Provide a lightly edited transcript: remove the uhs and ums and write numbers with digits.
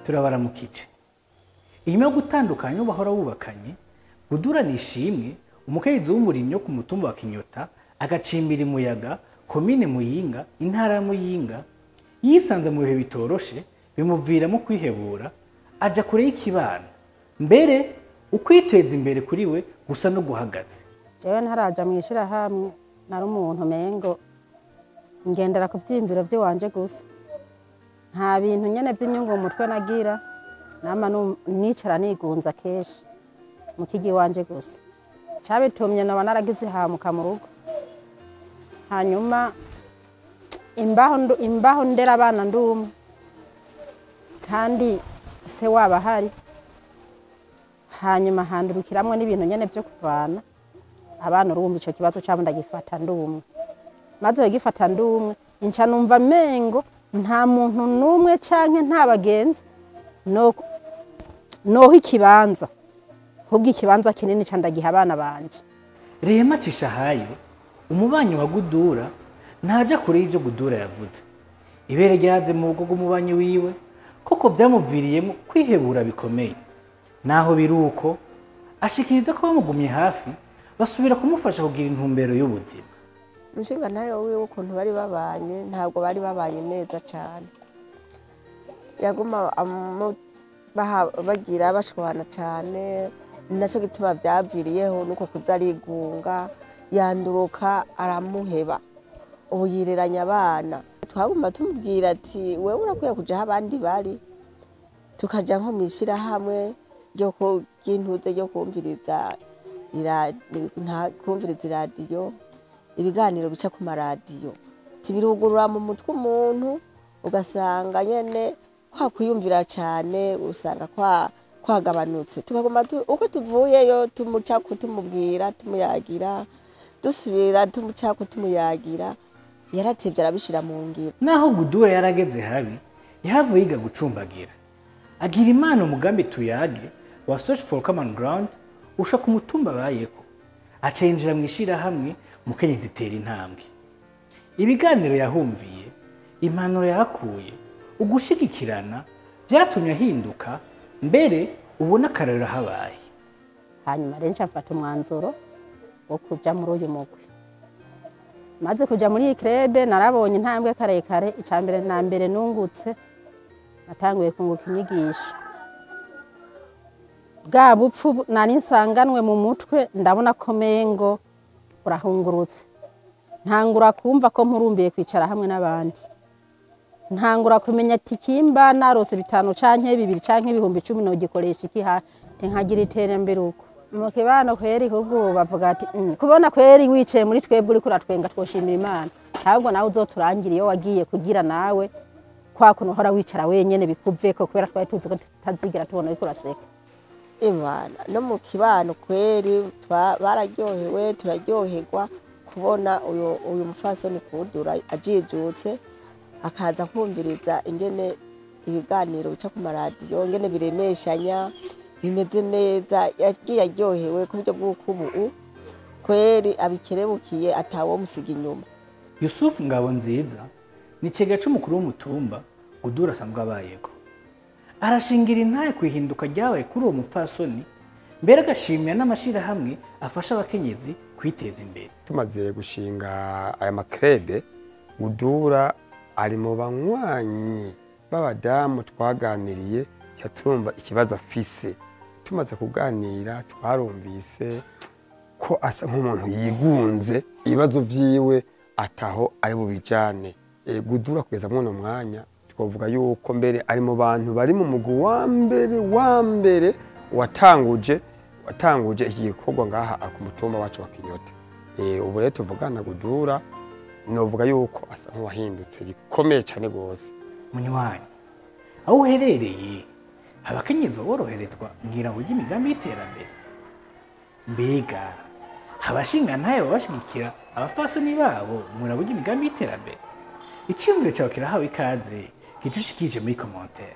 Turabaramukije. Inyuma yo gutandukanya uwo bahora bubakanye, Gudura Nishimwe, umukenyezi w'umurimyi wo ku mutumba wa Kinyota, agacimbira Imuyaga, komine Muyinga, intara ya Muyinga, yisanze mu bihe bitoroshe bimuviramo kwihebura, aja kure y'ikibano. Mbere ukwiteza imbere kuri we gusa no guhagaze. Jewe ntaraja mw'ishirahamwe, nari umuntu mengo ngendera ku vyiyumviro vy'iwanje gusa, nta bintu nyene vy'inyungu mu mutwe nagira, nama nicara nigunza kenshi mu kigi iwanje gusa. Cabitumye naba naragize ihamuka mu rugo, hanyuma imbaho ndera abana ndumwe, kandi se wabo ahari, hanyuma handurukiramwo n'ibintu nyene vyo kuvana abana. Urumva ico kibazo cabo ndagifata ndumwe, maze kugifata ndumwe nca numva mengo nta muntu n'umwe canke nta bagenzi no noha ikibanza, ahubwo ikibanza kinini ca ndagiha abana banje. Rehema Cishahayo, umubanyi wa Gudura, ntaja kure y'ivyo Gudura yavuze. Ibere ryaze mu rugo rw'umubanyi wiwe, koko vyamuviriyemo kwihebura bikomeye. Naho biruko, ashikiriza ko bamugumye hafi, basubira kumufasha kugira intumbero y'ubuzima. Umushinga ntayo wiwe ukuntu bari babanye, ntabwo bari babanye neza cyane, yaguma bagira bashwana cyane. Ni nacyo gituma byaviriyeho nuko kuza arigunga, yanduruka aramuheba, ubu yireranya abana. Twaguma tumubwira ati wewe urakwiye kuja aho abandi bari, tukaja nko mw'ishirahamwe ry'intuze ryo kumviriza iradiyo, ibiganiro bica ku maradiyo, tibirugurura mu mutwe umuntu, ugasanga nyene kwa kwiyumvira cane usanga kwagabanutse. Tukaguma uko tuvuyeyo tumucako tumubwira, tumuyagira, dusubira tumucako tumuyagira, yaratevye arabishira mu ngiro. Naho Gudura yarageze habi, yahavuye yiga gucumbagira. Agira Imana umugambi Tuyage wa Search for Common Ground usha ku mutumba abayeko, aca yinjira mw'ishirahamwe Mukenyezi Itera Intambwe. Ibiganiro yahumviye, impanuro yahakuye, ugushigikirana vyatumye ahinduka, mbere ubona akarorero habaye. Hanyuma rero nca mfata umwanzuro wo kuja muri uyu mugwi. Maze kuja muri iyi club narabonye intambwe karekare. Ica mbere na mbere nungutse, natanguye kunguka inyigisho. Bwa bupfu nari nsanganwe mu mutwe ndabona ko mengo urahungurutse, ntangura kumva ko mpurumbiye kwicara hamwe n'abandi, ntangura kumenya ati kimba narose 5 canke 2 canke 10,000 nogikoresha iki nkagira iterambere uko mu kibano. Kweri ahubwo bavuga ati kubona kweri wicaye muri twebwe uriko uratwenga, twoshimira Imana, ahubwo nawe uzoturangira iyo wagiye kugira nawe kwa kuntu uhora wicara wenyene bikuveko, kubera twari tuzi ko tutazigira tubona uriko uraseka. Imana no mu kibano kweri bararyohewe, turaryoherwa kubona uyu mufasoni Kudura ajijutse, akaza kumviriza ingene ibiganiro bica ku maradiyo, ingene biremeshanya, bimeze neza. Yagiye aryohewe ku buryo bw'uko ubu kweri abikerebukiye, atawo musiga inyuma. Yusuf Ngabonziza ni cega c'umukuru w'umutumba Gudura asanzwe abayeko. Arashingira intahe kwihinduka ryabaye kuri uwo mupfasoni, mbere agashimira n'amashirahamwe afasha abakenyezi kwiteza imbere. Tumaze gushinga aya ma club, Gudura ari mu banywanyi b'abadamu twaganiriye, ca turumva ikibazo afise. Tumaze kuganira twarumvise ko asa nk'umuntu yigunze, ibibazo vyiwe ataho ari bubijane. Gudura kugeza mw'uno mwanya twavuga yuko mbere ari mu bantu bari mu mugwi wa mbere wa mbere watanguje iki gikorwa ngaha ku mutumba wacu wa Kinyota. Ubu rero tuvugana Gudura novuga yuko asa nk'uwahindutse bikomeye cyane gose. Munywanyi, aho uherereye abakenyezi boroherezwa ngira ngo imigambi y'iterambere, mbega abashinga ntayo babashigikira abafasoni babo murabo imigambi y'iterambere? Iciyumviro cyawe kirahawe ikaze, gitushikije muri commentaire.